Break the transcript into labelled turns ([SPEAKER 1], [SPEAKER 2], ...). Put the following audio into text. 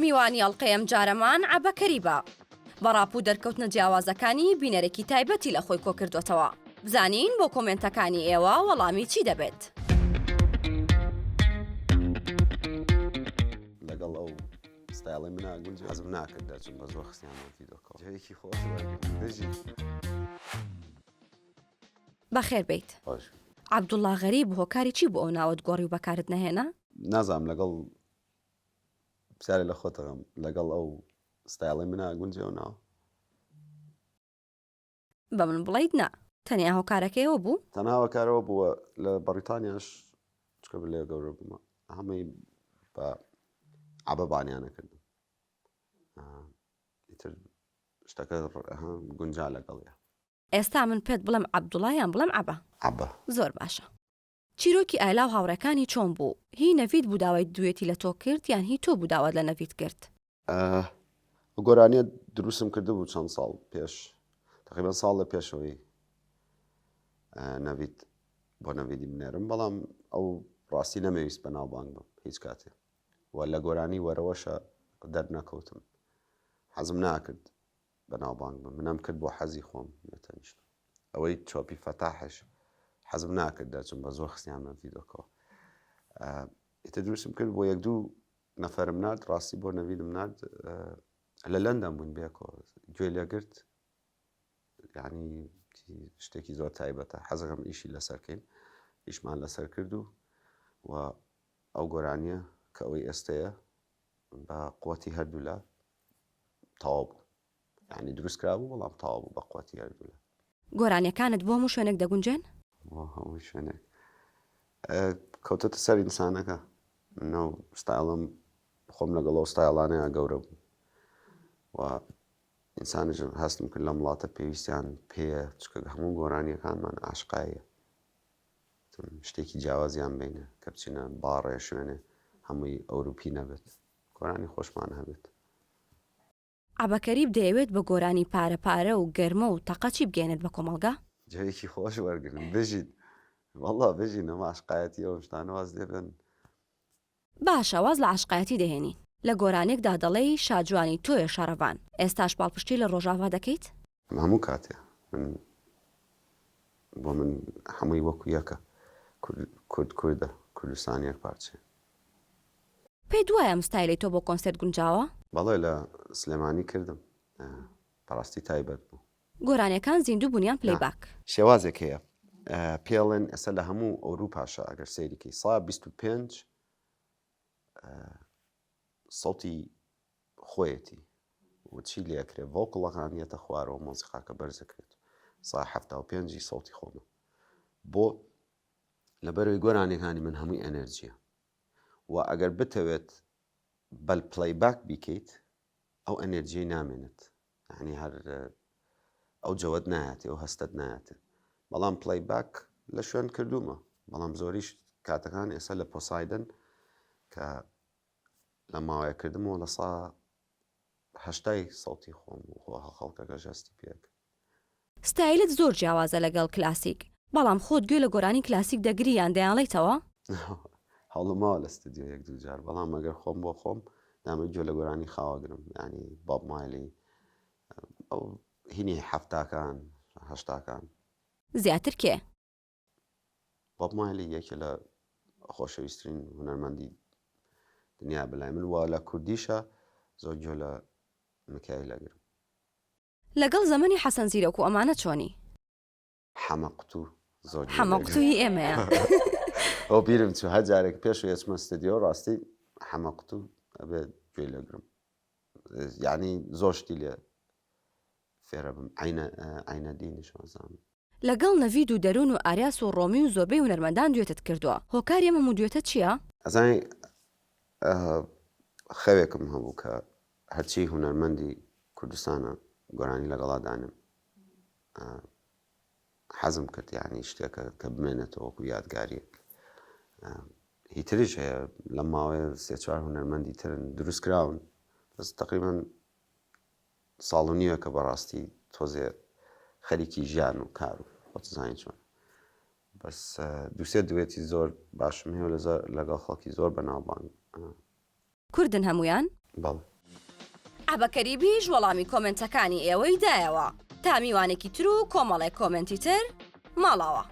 [SPEAKER 1] میوانی ئەڵقەی ئەمجارەمان عەبە کەریبە. بە ڕاپ و دەرکەوتنە جیاوازەکانی بینەرێکی تایبەتی لە خۆی کۆکردۆتەوە. بزانین بۆ کۆمێنتەکانی ئێوە وەڵامی چی دەبێت؟
[SPEAKER 2] لەگەڵ ئەو ستایڵی منا گونجێ حەزم ناکرد دەرچم بە زۆر خستیانمە ڤیدۆکەوە جەوێکی خۆش وەرگرتم بژی.
[SPEAKER 1] بەخێر بێیت.
[SPEAKER 2] خۆش.
[SPEAKER 1] عەبدوڵا غەریب هۆکاری چی بوو ئەو ناوەت گۆڕی و بەکارت نەهێنا؟
[SPEAKER 2] نازانم لەگەڵ پرسیارێ لە خۆت ئەکەم لەگەڵ ئەو ستایڵەی منا گونجێ ئەو ناوە؟
[SPEAKER 1] بە من بڵێیت نا. تەنیا هۆکارەکەی ئەوە بوو؟
[SPEAKER 2] تەنها هۆکار ئەوە بووە لە بەڕیتانیاش چونکە من لێ گەورە بوومە هەمووی بە عەبە بانیان ئەکردم ئیتر شتەکە گونجا لەگەڵیا.
[SPEAKER 1] ئێستا من پێت بڵێم عەبدوڵا یان بڵێم عەبە؟
[SPEAKER 2] عەبە.
[SPEAKER 1] زۆر باشە. چیرۆکی ئایلا و هاوڕێکانی چۆن بوو؟ هی نەڤید بوو داوای دوێتی لە تۆ کرد یان هی تۆ بوو داوات لە نەڤید کرد؟
[SPEAKER 2] ئەو گۆرانیە دروستم کردبوو چەند ساڵ پێش تقریبا ساڵ لە پێشەوەی نەڤید بۆ نەڤیدی بنێرم بەڵام ئەو ڕاستی نەمەویست بەناوبانگ بم هیچ کاتێ و لە گۆرانی وەرەوەشە دەرنەکەوتم حەزم ناکرد بەناوبانگ بم منم کرد بۆ حەزی خۆم لە تەنیشت ئەوەی چۆپی فەتاحش حەزم ناکرد دەرچم بە زۆر خستیانمە ڤیدۆکەوە ئیتر دروستم کرد بۆ یەک دوو نەفەرم نارد ڕاستی بۆ نەویدم نارد لە لەندەن بووین بێکەوە گوێ لێگرت یعنی شتێکی زۆر تایبەتە حەزەکەم ئیشی لەسەرکەین ئیشمان لەسەر کرد و و ئەو گۆرانیە کە ئەوەی ئێستەیە بە قوتی هەردوولا تەواو بوو یعنی دروست کرابوو بەڵام تەواو بوو بە قوتی هەردوولا.
[SPEAKER 1] گۆرانیەکانت بۆ هەموو شوێنێک دەگونجێن؟
[SPEAKER 2] بۆ هەموو شوێنێک کەوتەتە سەر ئینسانەکە منەو ستایڵم خۆم لەگەڵ ئەو ستایڵانەیە گەورە بوو و ئینسانیش هەستم کرد لەم وڵاتە پێویستیان پێیە چکە هەموو گۆرانیەکانمان عاشقایە شتێکی جیاوازیان بینە کە بچینە باڕێ شوێنێ هەمووی ئەوروپی نەبێت گۆرانی خۆشمان هەبێت.
[SPEAKER 1] عەبە کەریب دەیەوێت بە گۆرانی پارە پارە و گەرمە و تەقە چی بگەیەنێت بە کۆمەڵگا؟
[SPEAKER 2] جەوێکی خۆش وەرگرن بژیت وەڵا بژین ئەم عاشقایەتی ئەو شتانە واز لێ بێن.
[SPEAKER 1] باشە واز لە عاشقایەتی دەهێنین لە گۆرانیەکدا دەڵێی شاجوانی تۆیە شەڕڤان ئێستاش پاڵپشتی لە ڕۆژاڤا دەکەیت؟
[SPEAKER 2] هەموو کاتێ من بۆ من هەمووی وەکو یەکە کورد کوردە کوردستان یەک پارچەیە.
[SPEAKER 1] پێت وایە ئەم ستایلەی تۆ بۆ کۆنسێرت گونجاوە؟
[SPEAKER 2] بەڵێ لە سلێمانی کردم بەڕاستی تایبەت بوو.
[SPEAKER 1] گۆرانیەکان زیندوو بوون یان play
[SPEAKER 2] نا
[SPEAKER 1] back؟
[SPEAKER 2] شێوازێک هەیە پێڵێن ئێستا لە هەموو ئەوروپاشە ئەگەر سەیری کەی سا 25 سەوتی خۆیەتی و چی لێ ئەکرێ vocal ەکان یەتە خوارەوە مۆسیقاکە بەرزەکرێت سا 75 ی سەوتی خۆمە بۆ لەبەرەوەی گۆرانیەکانی من هەمووی ئەنەرجیە و ئەگەر بتەوێت بەل playback بیکەیت ئەو ئەنێرجیەی نامێنێت یعنی هەر ئەو جەوەت نایەتێ ئەو هەستت نایەتێ بەڵام playback لە شوێن کردومە بەڵام زۆریش کاتەکان ئێستا لە پۆسایدن کە لە ماوەیە کردمەوە لە سا هەشتای سەوتی خۆم و خۆ خەڵکەکەش هەستی پێکرد.
[SPEAKER 1] ستایلت زۆر جیاوازە لەگەڵ کلاسیک بەڵام خۆت گوێ لە گۆرانی کلاسیک دەگری یان دەیانڵێیتەوە؟
[SPEAKER 2] هەوڵم ماوە لە ستدیۆ یەک دوو جار بەڵام ئەگەر خۆم بۆ خۆم دامە گوێ لە گۆرانی خاوەگرم یانی باب مایلی ئەو هینی حەفتاکان هەشتاکان.
[SPEAKER 1] زیاتر کێ؟
[SPEAKER 2] باب مایلی یەکێ لە خۆشەویسترین هونەرمەندی دنیا بەلای من و لە کوردیشە زۆر گوێ لە میکایل ئەگرم.
[SPEAKER 1] لەگەڵ زەمەنی حەسەن زیرەک و ئەمانە چۆنی؟
[SPEAKER 2] حەمە قوتو زۆر گوێ
[SPEAKER 1] حەمە
[SPEAKER 2] لێ
[SPEAKER 1] قوتو هی ئێمەیە.
[SPEAKER 2] ئەو بیرم چوو هەر جارێک پێش ئەچمە ستدیۆ ڕاستی حەمە قوتو ئەبێ گوێ لێگرم یعنی زۆر شتی لێ فێرە بم عینە عینەدینیش وازانم.
[SPEAKER 1] لەگەڵ نەڤید و دەروون و ئاریاس و ڕۆمی و زۆربەی هونەرمەندان دوێتت کردووە، هۆکاری ئەم هەموو دوێتە چییە؟
[SPEAKER 2] ئەزانی خەوێکم هەبوو کە هەرچی هونەرمەندی کوردستانە گۆرانی لەگەڵا دانێم حەزم کرد یعنی شتێکە کە بمێنێتەوە وەکو یادگاریەک هیتریش هەیە لەم ماوەیە سێ چوار هونەرمەندی ترن دروست کراون بەس تقریبا ساڵ و نیوێکە بەڕاستی تۆزێ خەریکی ژیان و کار و خۆت زانی چۆن بەس دووسێ دوێتی زۆر باشم هەیە لەگەڵ خەڵکی زۆر بەناوبانگ
[SPEAKER 1] کوردن هەموویان؟
[SPEAKER 2] بەڵێ.
[SPEAKER 1] عەبە کەریبیش وەڵامی کۆمێنتەکانی ئێوەی دایەوە تا میوانێکی تر و کۆمەڵێک کۆمێنتی تر ماڵاوا.